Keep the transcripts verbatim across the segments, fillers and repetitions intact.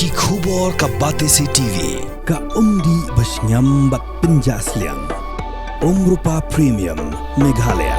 Ki khubor ka Batesi T V, ka umdih ba shngiam bad pynjah sliang. Umrupa Premium, Meghalaya.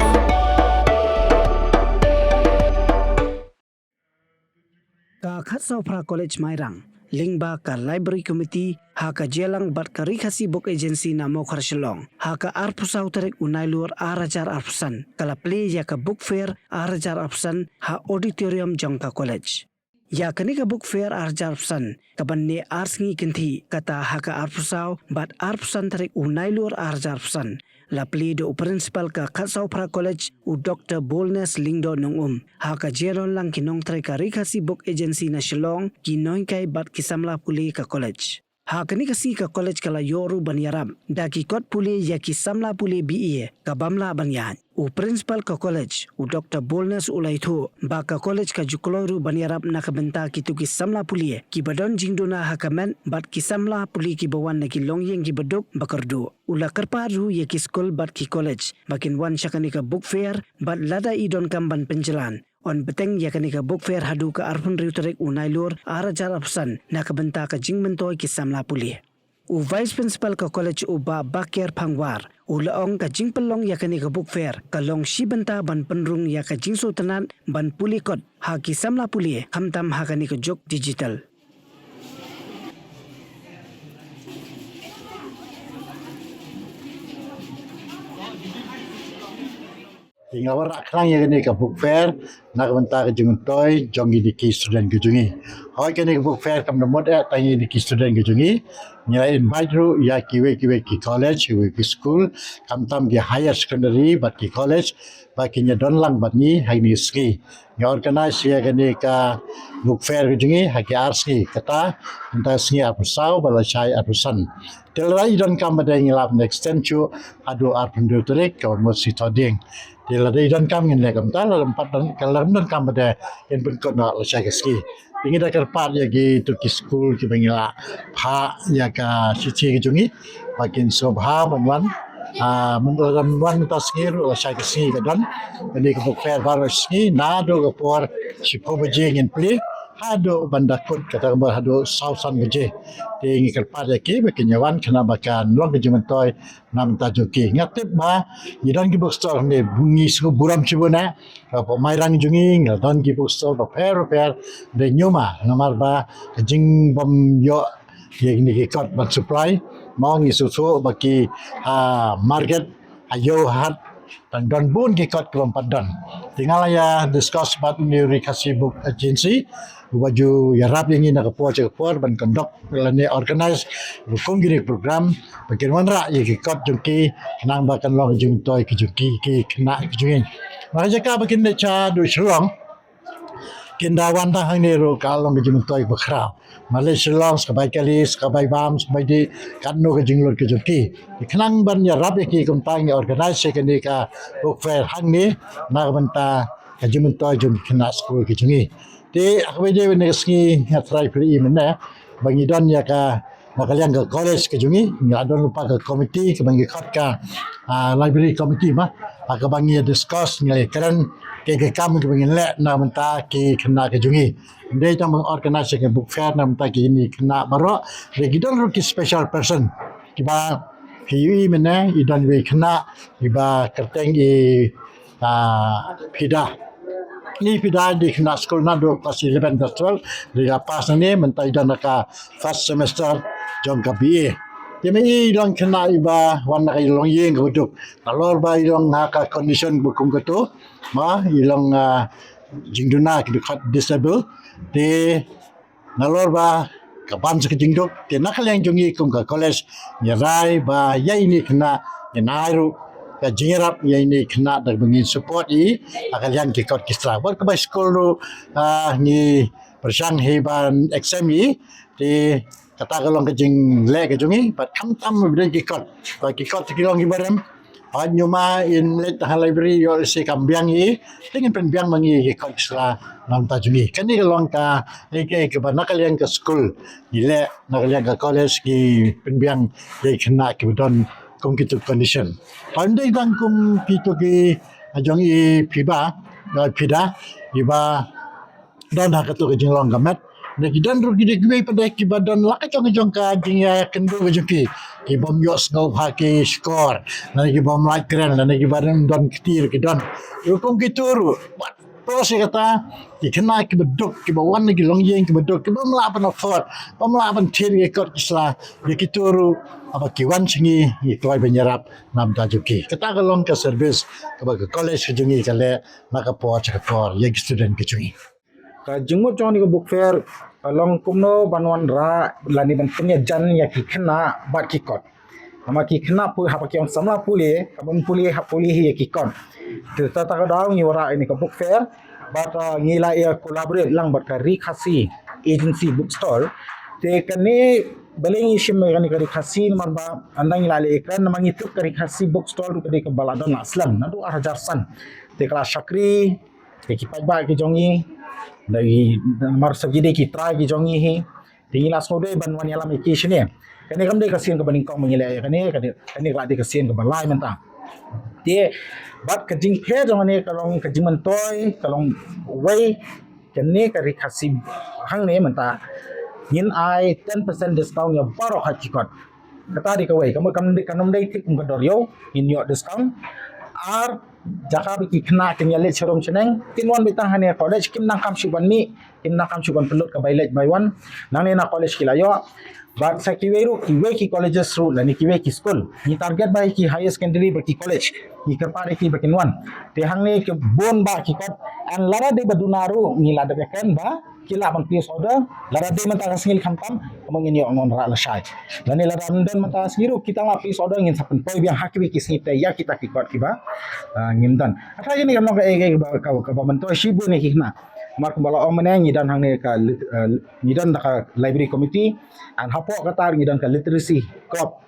Ka Khadsawphra College Mairang lyngba ka Library Committee ha ka jingïalang bad ka Ri Khasi Book Agency na Mawkhar Shillong, ha ka arphew saw tarik u Nailur ar hajar arphew san, ka la plie ïa ka Book Fair ar hajar arphew san ha auditorium jong ka college. Ïa kane ka Book Fair ar hajar arphew san, kaban neh ar sngi kynthih, kata ha ka arphew saw bad arphew san tarik u Nailur ar hajar arphew san, la plie da u Principal ka Khadsawphra College, u Doctor Boldness Lyngdoh Nongum, ha ka jingdon lang ki nongtrei ka Ri Khasi Book Agency na Shillong, ki nonghikai bad ki samla pule ka college. Ha kane ka sngi ka college ka la ïoh ruh ban ïarap da ki kot pule ïa ki samla pule B A, kaba ym lah ban ïaid. U Principal ka college, u Doctor Boldness, u la ïathuh ba ka college ka ju kloi ruh ban ïarap na ka bynta kito ki samla pule kiba don jingduna ha ka met bad ki samla pule kiba wan na ki longïing kiba duk ba kyrduh. U la kyrpad ruh ïa ki skul bad ki college ba kin wan sha kane ka Book Fair, bad lada i donkam ban pynjlan, yn bteng ïa kane ka Book Fair haduh ka arphew hynriew tarik u Nailur ar hajar arphew san na ka bynta ka jingmyntoi ki samla pule. U Vice Principal ka college, u Bah Baker Phangwar, u la ong ka jingpynlong ïa kane ka Book Fair ka long shi bynta ban pynrung ïa ka jingsngewtynnad ban pule kot ha ki samla pule, khamtam ha kane ka juk digital. Te nga wanrah khnang ïa kane ka Book Fair na ka bynta ka jingmyntoi jong kine ki student ka jong ngi. Hooid, kane ka Book Fair kam da mut eh tang ïa kine ki student ka jong ngi. Ngi la invite ruh ïa kiwei kiwei ki college, kiwei ki school, khamtam ki higher secondary bad ki college, ba kin ïa don lang bad ngi ha kine ki sngi. Ngi organize ïa kane ka Book Fair ka jong ngi ha ki ar sngi, kata mynta sngi arphew saw bad lashai arphew san. Te lada i donkam ba dei ngi lah ban extend shuh haduh arphew hynriew tarik, ka mut shi thoh dieng. Te lada i donkam ngin leh kumta, lada ym pat don, ka lada ym donkam ba dei, ngin pynkut noh lashai ka sngi. Te ngi da kyrpad ïa kito ki skul kiba ngi la phah ïa ka shithi ka jong ngi ba kin sngewbha ban wan. Ah, mynta, lada ym wan mynta sngi ruh, lashai ka sngi ka don kane ka Book Fair baroh shi sngi, naduh ka por shiphew baje ngin plie haduh ban da kut, kata ka mut haduh saw san baje. Te ngi kyrpad ïa ki ba kin ïa wan, khnang ba kan long ka jingmyntoi na ka bynta jong ki. Nga tip ba ngi don ki bookstore hangne, ngi sngewburom shibun eh. Hapoh Mairang jong ngi ngi la don ki bookstore bapher bapher, hynrei ñiuma namar ba ka jingbym ïoh ïa kine ki kot ban supply, mo, ngi sngewthuh ba ki, ah, market, ha ïew ha hat, dang don bun ki kot ki bym pat don. Te nga la ïa discuss bad une u Ri Khasi Book Agency, uba ju ïarap ïa ngi na ka por sha ka por ban conduct lane organize kum kine ki program, ba kin wanrah ïa ki kot jong ki, khnang ba kan long ka jingmyntoi ka jong ki, ki khynnah ka jong ngi. Na ka jaka ba kin leit sha haduh Shillong, kin da wan tang hangne ruh ka long ka jingmyntoi ba khraw. Mar leit Shillong, sa ka bai kali, sa ka bai bam, sa ka bai dih, katno ka jinglut ka jong ki. Te khnang ban ïarap ïa ki, kumta ngi organize ïa kane ka Book Fair hangne na ka bynta ka jingmyntoi jong ki khynnah skul ka jong ngi. Te ha kaba ïadei bad kane ka sngi, nga tharai phi la i mynne ba ngi don ïa ka, na ka liang ka college ka jong ngi, ngi la don lypa ka committee kaba ngi khot ka, ah, library committee, mo, ha kaba ngi discuss, ngi la kren kaei ka kam kaba ngin leh na ka bynta ki khynnah ka jong ngi. Ym dei tang ban organize ka Book Fair na ka bynta kine ki khynnah baroh, hynrei ki don ruh ki special person kiba phi ïohi mynne, i don iwei i khynnah iba kyrteng i, ah, Pida. Une i Pida i dei i khynnah skul naduh klas eleven, klas twelve, hynrei i la pass nangne, mynta i don ha ka first semester jong ka B A. Te ma i i long i khynnah iba wan na ka longïing kaba duk. Nalor ba i long ha ka condition ba kum kata, ma, i long, ah, jingduna, kiba khot disable. Te nalor ba ka ban sha ka jingduk, te na ka liang jong ngi kum ka college, ngi rai ba ïa ine i khynnah ngin ai ruh ka jingïarap ïa ine i khynnah da kaba ngin support i ha ka liang ki kot ki sla. Bad kaba skul ruh, ah, ngi pyrshang hi ban accept i, te kata ka long ka jingleh ka jong ngi, bad khamtam ba don ki kot, ba ki kot ki long kiba rem. Hooid, ñiuma in leit ha library, ïoh lehse kam biang i, te ngin pynbiang ma ngi ki kot ki sla na ka bynta jong ngi. Kane ka long ka, eh, eh, kaba na ka liang ka skul ngi leh, na ka liang ka college ngi pynbiang ïa ki khynnah kiba don kum kito condition. Hooid, ym dei tang kum kito ki, ah, jong i Pida, eh, Pida, iba don ha kato ka jinglong ka met. Lada ki don ruh ki dei kiwei pat de kiba don la ka jong ka jong ka jingïakynduh ka jong ki, ki bym ïohsngew ha ki shkor, lane ki bym lait kren, lane kiba don, don kti ruh ki don. Rukom kito ruh, wat pros ïa kata, ki khynnah kiba duk, kiba wan na ki longïing kiba duk, ki bym lah ban afford, bym lah ban thied ïa ki kot ki sla, ïa kito ruh, haba ki wan sha ngi, ngi kloi ban ïarap na bynta jong ki. Kata ka long ka service kaba ka college ka jong ngi ka leh na ka por sha ka por ïa ki student ka jong ngi. Ka jingmut jong kane ka book fair ka long kumno ban wanrah lane ban pynïajan ïa ki khynnah bad ki kot. Namar ki khynnah pule, haba ki ong samla pule, ka bym pule, ha pule hi ïa ki kot. Te kata ka daw ngi wanrah ïa kane ka book fair bad, uh, ngi la ïa collaborate lang bad ka Ri Khasi Agency Bookstore. Te kane balei ngi shim ïa kane ka Ri Khasi namar ba ynda ngi la leh ïa ka, namar ngi tip ka Ri Khasi Bookstore ruh ka dei kaba la don la slem naduh ar hajar san. Te ka la shakri ïa ki paidbah ki jong ngi, da ngi, namar sha ki dei ki trai ki jong ngi hi. Te ngi la sngewdei ban wan ïalam ïa ki shane. Kane kam dei ka sien kaba nyngkong ba ngi leh ïa kane, kane, kane ka la dei ka sien kaba lai mynta. Te bad ka jingpher jong kane ka long ka jingmyntoi, ka long wei, kane ka Ri Khasi hangne mynta ngin ai ten percent discount ïa baroh ha ki kot. Kata dei kawei, ka mut kam dei, kam dei thik kum ka dor ïew, ngin ïoh discount. Ar jaka ba ki khynnah kin ïaleit sharum shaneng, kin wan beit tang hangne ha college, kim nang kham shuh ban mih, kim nang kham shuh ban pynlut ka bai leit bai wan. Nangne na college ki la ïoh. Bad sa kiwei ruh, kiwei ki colleges ruh, lane kiwei ki skul. Ngi target ba ki higher secondary bad ki college. Ngi kyrpad ïa ki ba kin wan. Te hangne ki bun bah ki kot. Lada dei ba duna ruh, ngi la dep ïakren ba ki lah ban place order, lada dei mynta ka sngi khamtam, kumno ngin ïoh wanrah lashai. Lane lada ym don mynta ka sngi ruh, kita la place order ngin sa pynpoi biang ha kiwei ki sngi te ïa kita ki kot kiba, ah, ngim don. Kata kane ka long kaei kaei kaba, kaba, kaba myntoi shibun ïa ki khynnah. Namar kumba la ong mynne ngi don hangne ka lit-, ah, ngi don da ka library committee, and hapoh kata ngi don ka literacy club.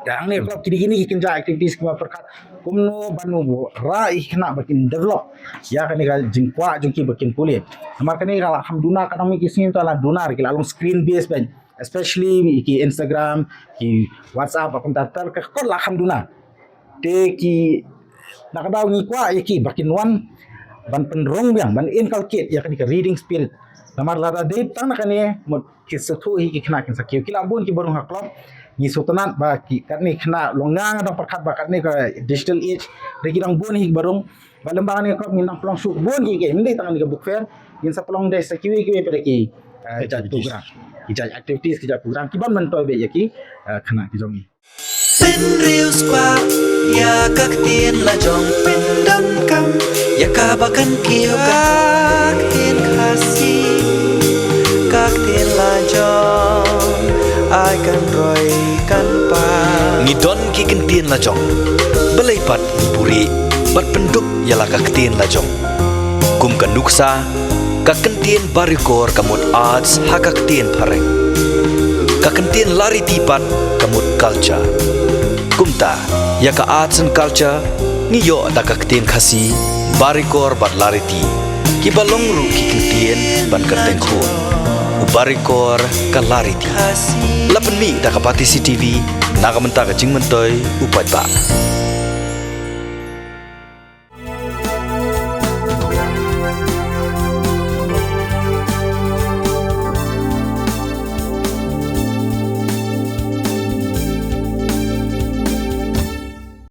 Te hangne club ki dei kine ki kynja activities kiba pyrkhat kumno ban wanrah ïa ki khynnah ba kin develop ïa kane ka jingkwah jong ki ba kin pule. Namar kane ka la kham duna, ka dang mih ki sngi mynta la duna, ki la long screen based bad, especially ki Instagram, ki WhatsApp, ba kumta ter ka kot la kham duna. Te ki, na ka daw ngi kwah ïa ki ba kin wan ban pynrung biang, ban inculcate ïa kane ka reading spirit. Namar lada dei tang na kane mut ki sngewthuh hi ki khynnah kin sa kiew. Ki la bun kiba rung ha club, ngi sngewtynnat ba ki katne khynnah, long nga nga dang pyrkhat ba katne ka digital age, dei ki dang bun hi kiba rung. Ba lem bad kane ka club ngin dang pynlong shuh bun ki, ki, ym dei tang kane ka book fair, ngin sa pynlong de sa kiwei kiwei pat de ki, eh, ki jait program, ki jait activities, ki jait program kiban myntoi beit ïa ki, eh, khynnah ki jong ngi. Pynriewspah ïa ka ktien lajong, pyndonkam ïa kaba kan kiew ka ktien Khasi. Ka ktien lajong ai kan roi kan pa. Ngi don ki ktien lajong, balei pat ngi buhrieh bad pyndup ïa la ka ktien lajong. Kum ka nuksa, ka ktien Barikor ka mut arts ha ka ktien phareng. Ka ktien Lariti pat ka mut culture. Kumta, ïa ka arts and culture ngi ïoh da ka ktien Khasi, Barikor bad Lariti, kiba long ruh ki ktien ban kyrteng khun. U Barikor ka Lariti. La pynmih da ka Batesi TV na ka bynta ka jingmyntoi u paidbah.